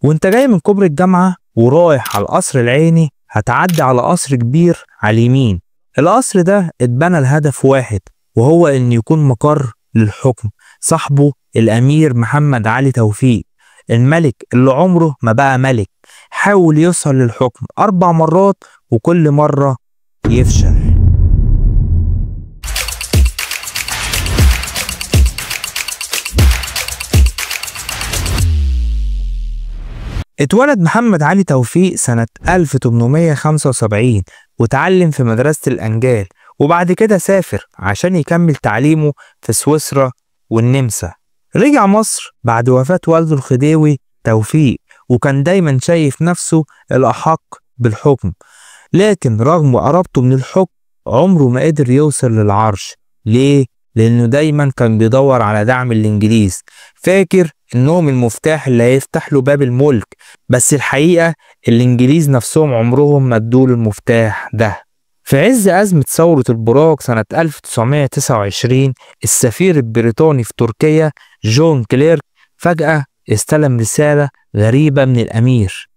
وانت جاي من كوبري الجامعة ورايح على القصر العيني هتعدي على قصر كبير على اليمين. القصر ده اتبنى لهدف واحد، وهو ان يكون مقر للحكم. صاحبه الأمير محمد علي توفيق، الملك اللي عمره ما بقى ملك. حاول يوصل للحكم 4 مرات وكل مرة يفشل. اتولد محمد علي توفيق سنة 1875 وتعلم في مدرسة الأنجال، وبعد كده سافر عشان يكمل تعليمه في سويسرا والنمسا. رجع مصر بعد وفاة والده الخديوي توفيق، وكان دايما شايف نفسه الأحق بالحكم، لكن رغم قرابته من الحكم عمره ما قدر يوصل للعرش. ليه؟ لأنه دايما كان بيدور على دعم الإنجليز، فاكر إنهم المفتاح اللي هيفتح له باب الملك، بس الحقيقة الإنجليز نفسهم عمرهم ما ادوا له المفتاح ده. في عز أزمة ثورة البراق سنة 1929، السفير البريطاني في تركيا جون كليرك فجأة استلم رسالة غريبة من الأمير،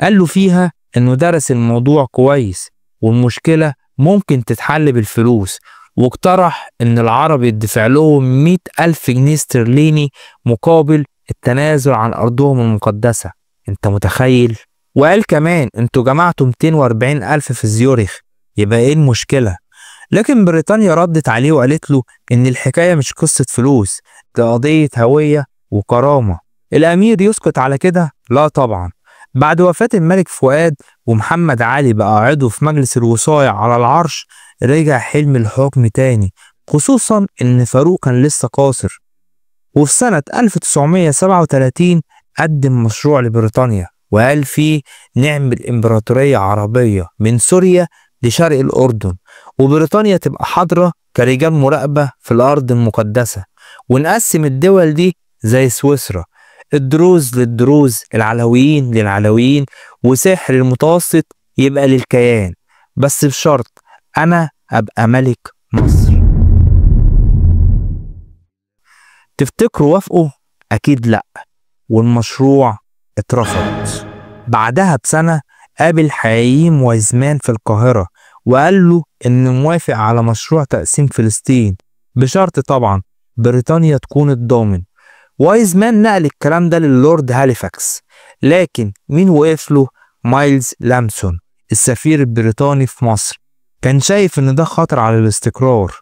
قال له فيها إنه درس الموضوع كويس والمشكلة ممكن تتحل بالفلوس، واقترح إن العرب يدفع لهم 100,000 جنيه استرليني مقابل التنازل عن أرضهم المقدسة. أنت متخيل؟ وقال كمان أنتوا جمعتوا 240,000 في زيورخ، يبقى إيه المشكلة؟ لكن بريطانيا ردت عليه وقالت له إن الحكاية مش قصة فلوس، ده قضية هوية وكرامة. الأمير يسكت على كده؟ لا طبعا. بعد وفاة الملك فؤاد ومحمد علي بقى عضو في مجلس الوصاية على العرش، رجع حلم الحكم تاني، خصوصا إن فاروق كان لسه قاصر. وفي سنة 1937 قدم مشروع لبريطانيا وقال فيه نعمل إمبراطورية عربية من سوريا لشرق الأردن، وبريطانيا تبقى حاضرة كرجال مراقبة في الأرض المقدسة، ونقسم الدول دي زي سويسرا، الدروز للدروز، العلويين للعلويين، وساحل المتوسط يبقى للكيان، بس بشرط أنا أبقى ملك مصر. تفتكروا وافقوا؟ أكيد لأ، والمشروع اترفض. بعدها بسنة قابل حييم وايزمان في القاهرة وقال له إنه موافق على مشروع تقسيم فلسطين، بشرط طبعا بريطانيا تكون الضامن. وايزمان نقل الكلام ده للورد هاليفاكس، لكن مين وقف له؟ مايلز لامسون السفير البريطاني في مصر، كان شايف إن ده خطر على الاستقرار.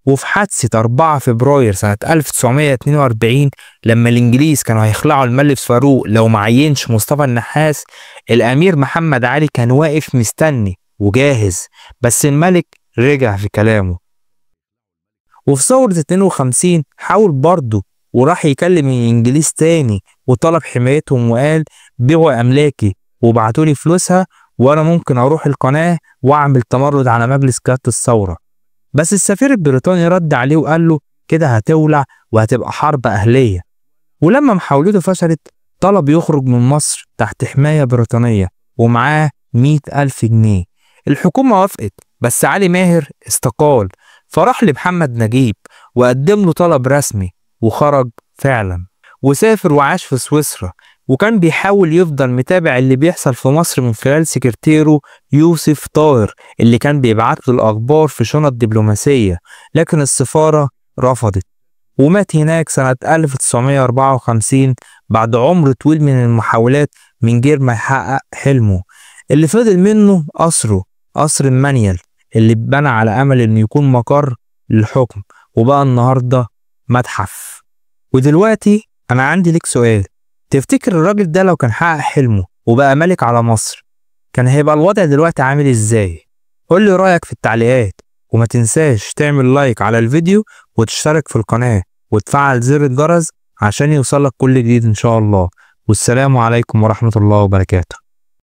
وفي حادثة 4 فبراير سنة 1942 لما الإنجليز كانوا هيخلعوا الملك فاروق لو ما عينش مصطفى النحاس، الأمير محمد علي كان واقف مستني وجاهز، بس الملك رجع في كلامه. وفي ثورة 52 حاول برضه وراح يكلم الإنجليز تاني وطلب حمايتهم وقال بيعوا أملاكي وبعتولي فلوسها وأنا ممكن أروح القناة وأعمل تمرد على مجلس قيادة الثورة. بس السفير البريطاني رد عليه وقال له كده هتولع وهتبقى حرب أهلية. ولما محاولته فشلت طلب يخرج من مصر تحت حماية بريطانية ومعاه 100,000 جنيه. الحكومة وافقت، بس علي ماهر استقال، فراح لمحمد نجيب وقدم له طلب رسمي وخرج فعلا، وسافر وعاش في سويسرا، وكان بيحاول يفضل متابع اللي بيحصل في مصر من خلال سكرتيره يوسف طاهر اللي كان بيبعت له الأخبار في شنط دبلوماسية، لكن السفارة رفضت. ومات هناك سنة 1954 بعد عمر طويل من المحاولات من غير ما يحقق حلمه. اللي فضل منه قصره، قصر المنيل، اللي اتبنى على أمل إنه يكون مقر للحكم، وبقى النهاردة متحف. ودلوقتي أنا عندي لك سؤال، تفتكر الراجل ده لو كان حقق حلمه وبقى ملك على مصر كان هيبقى الوضع دلوقتي عامل ازاي؟ قول لي رأيك في التعليقات، وما تنساش تعمل لايك على الفيديو وتشترك في القناة وتفعل زر الجرس عشان يوصلك كل جديد ان شاء الله. والسلام عليكم ورحمة الله وبركاته.